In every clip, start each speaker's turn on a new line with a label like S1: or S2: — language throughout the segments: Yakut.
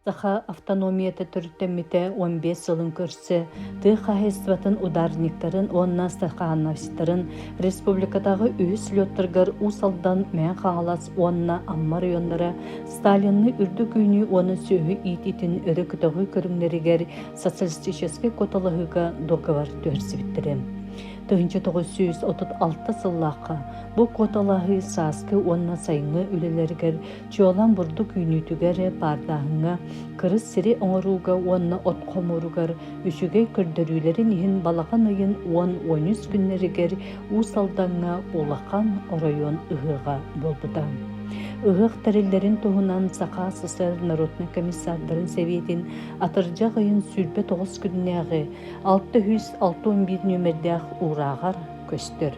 S1: Саха автономията төрүттэммитэ 15 сылын көрсө тыа хаһаайыстыбатын ударниктарын уонна стахановецтарын республикатааҕы үһүс слеттарыгар Уус Алдан, Мэҥэ Хаҥалас уонна Амма оройуоннара Сталинны үрдүк үүнүү уонна сүөһү иитиитин өрө көтөҕүү көрүҥнэригэр социалистическай куоталаһыыга дуогабар түһэрсибиттэрэ. 1936 сыллаахха бу куоталаһыы сааскы уонна сайыҥҥы үлэлэригэр Чуолаан бурдук үүнүүтүгэр, паардааһыҥҥа, кырыс сири оҥорууга уонна от хомууругар үчүгэй көрдөрүүлэрин иһин балаҕан ыйын 10-13 күннэригэр Уус Алдаҥҥа улахан оройуон ыһыаҕа буолбута. Ыһыах тэриллэрин туһунан Саха СССР народнай комиссардарын сэбиэтин атырдьах ыйын 29 күннээҕи 661 нүөмэрдээх уурааҕар көстөр.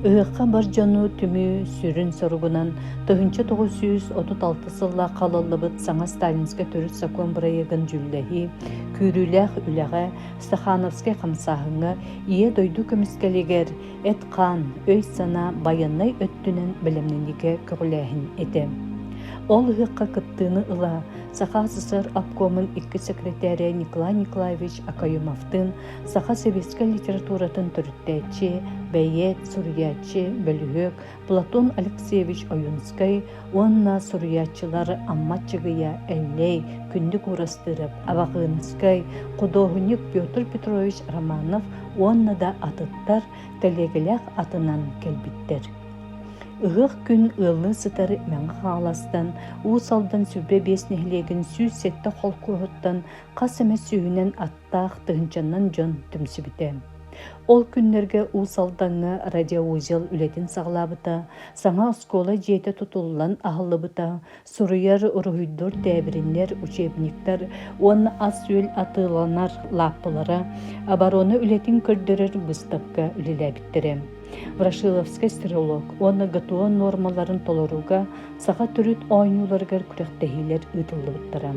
S1: Ыһыахха бар дьону түмүү сүрүн соругунан 1936 сыллаах халыллыбыт саҥа сталинскай төрүт сокуон бырайыагын дьүүллэһии, күүрүүлээх үлэҕэ, Стахановскай хамсааһыҥҥа Ийэ дойду көмүскэлигэр эт-хаан, өй-санаа байыаннай өттүнэн бэлэмнэниигэ көҕүлээһин этэ. Ол ыһыахха кыттыыны ыла Саха СССР обкомун икки секретарэ Николай Николаевич Акаюмовтыын саха сэбиэскэй литературатын төрүттээччи, бэйиэт, суруйааччы, бөлүһүөк Платон Алексеевич Ойуунскай уонна суруйааччылар Амма Аччыгыйа, Эллэй, Күндүк Уурастыырап, Абаҕыыныскай, худуоһунньук Петр Петрович Романов уонна да атыттар тэлиэгэлээх атынан кэлбиттэр. Ыһыах күн ыаллыы сытар Мэҥэ Хаҥаластан, Уус Алдан 25 нэһилиэгин 107 холкуоһуттан хас эмэ сүүһүнэн ат таах тыһыынчаннан дьон түмсүбүтэ. Ол күннэргэ Уус Алдаҥҥа радиоузел үлэтин саҕалаабыта, саҥа оскуола дьиэтэ тутуллан аһыллыбыта, суруйар, уруһуйдуур тээбириннэр, учебниктар уонна ас-үөл атыыланар лааппылара, оборона үлэтин көрдөрөр быыстапка үлэлээбиттэрэ. Ворошиловскай стрелок уонна ГТО нуормаларын толорууга саха төрүт оонньууларыгар күрэхтэһиилэр ыытыллыбыттара.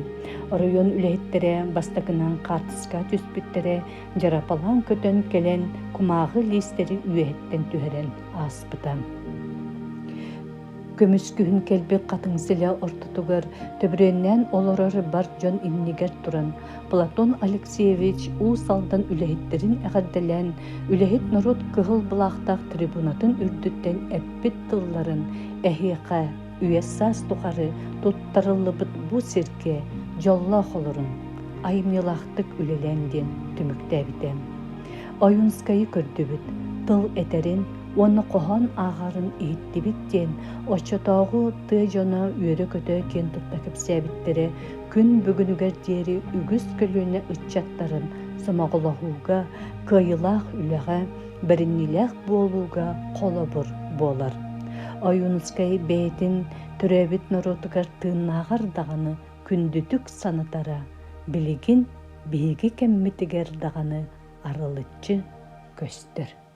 S1: Оройуон үлэһиттэрэ бастакынан хаартыска түспүттэрэ, дьарапалаан көтөн кэлэн кумааҕы лиистэри үөһэттэн түһэрэн ааспыта. Көмүс күһүн кэлбит хатыҥ силэ ортотугар төбүрүөннээн олорор бар дьон иннигэр туран Платон Алексеевич Уус Алдан үлэһиттэрин эҕэрдэлээн үлэһит норуот кыһыл былаахтаах трибунатын үрдүттэн эппит тылларын эһиэхэ үйэ-саас тухары туттарыллыбыт бу сиргэ дьоллоох олоруҥ, айымньылаахтык үлэлээҥ диэн түмүктээбитэ. Ойуунскайы көрдүбүт, тыл этэрин уонна хоһоон ааҕарын иһиттибит диэн оччотооҕу тыа дьоно үөрэ-көтө киэн тутта кэпсээбиттэрэ күн бүгүнүгэр диэри үгүс көлүөнэ ыччаттарын сомоҕолоһууга, кыайыылаах үлэҕэ, бэриниилээх буолууга холобур буолар. Ойуунускай бэйэтин төрөөбүт норуотугар тыыннааҕар даҕаны күндүтүк санатара билигин биһиги кэммитигэр даҕаны арылыччы көстөр.